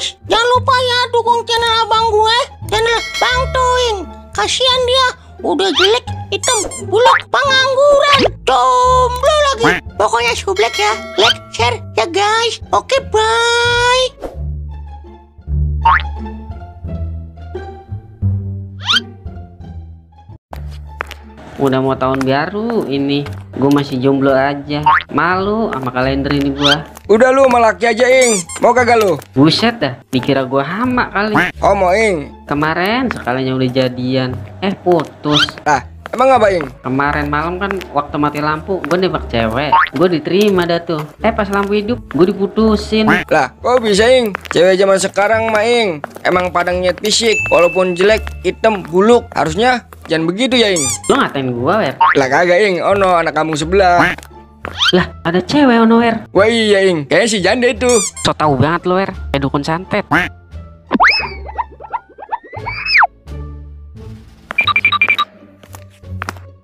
guys, jangan lupa ya dukung channel abang gue, channel Bang Toing. Kasihan dia, udah jelek, hitam, buluk, pengangguran, jomblo lagi. Pokoknya sublek ya, like, share ya guys. Oke, bye. Udah mau tahun baru ini, gue masih jomblo aja. Malu sama kalender ini gua. Udah lu sama laki aja, Ing. Mau kagak lu? Buset dah, dikira gua hama kali. Oh, mau, Ing. Kemarin sekalinya udah jadian, putus. Ah, emang apa, Ing? Kemarin malam kan waktu mati lampu, gue nembak cewek. Gue diterima dah tuh. Pas lampu hidup, gue diputusin. Lah, kok bisa, Ing? Cewek zaman sekarang mah, Ing, emang pada ngeliat fisik. Walaupun jelek, hitam, buluk. Harusnya jangan begitu ya, Ing. Lu ngatain gua, Wer? Lah kagak, Ing. Oh no, anak kampung sebelah. Lah, ada cewek ono, Wer. Wah iya, Ing. Kayaknya si janda itu. So tau banget lo, Wer. Kayak dukun santet.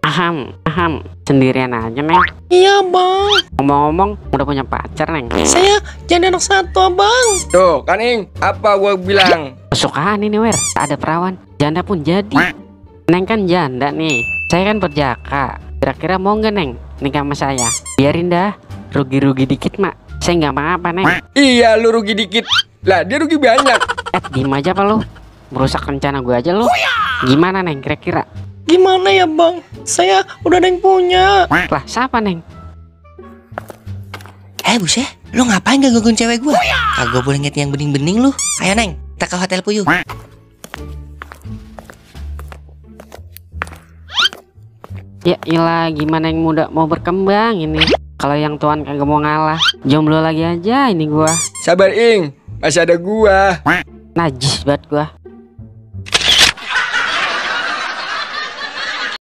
Aham. Sendirian aja, Neng. Iya bang, Ngomong-ngomong, udah punya pacar, Neng. saya jadi anak satu bang. Tuh, kan, Ing. Apa gua bilang? Kesukaan ini, Wer. Tak ada perawan, janda pun jadi. Neng kan janda nih, saya kan perjaka. Kira-kira mau nggak, Neng, nikah sama saya? Biarin dah, rugi-rugi dikit mak. Saya nggak apa-apa, Neng. Iya, lu rugi dikit. Lah, dia rugi banyak. Diem aja apa lu? Merusak rencana gue aja lu. Gimana, Neng, kira-kira? Gimana ya bang? Saya udah ada yang punya. Lah, siapa, Neng? Buset, lu ngapain gak gangguin cewek gua? Kagak boleh ngerti yang bening-bening lu. Ayo Neng, kita ke Hotel Puyuh. Ya ilah, gimana yang muda mau berkembang ini? Kalau yang tuan kagak mau ngalah, jomblo lagi aja ini gua. Sabar, Ing. Masih ada gua. Najis banget gua.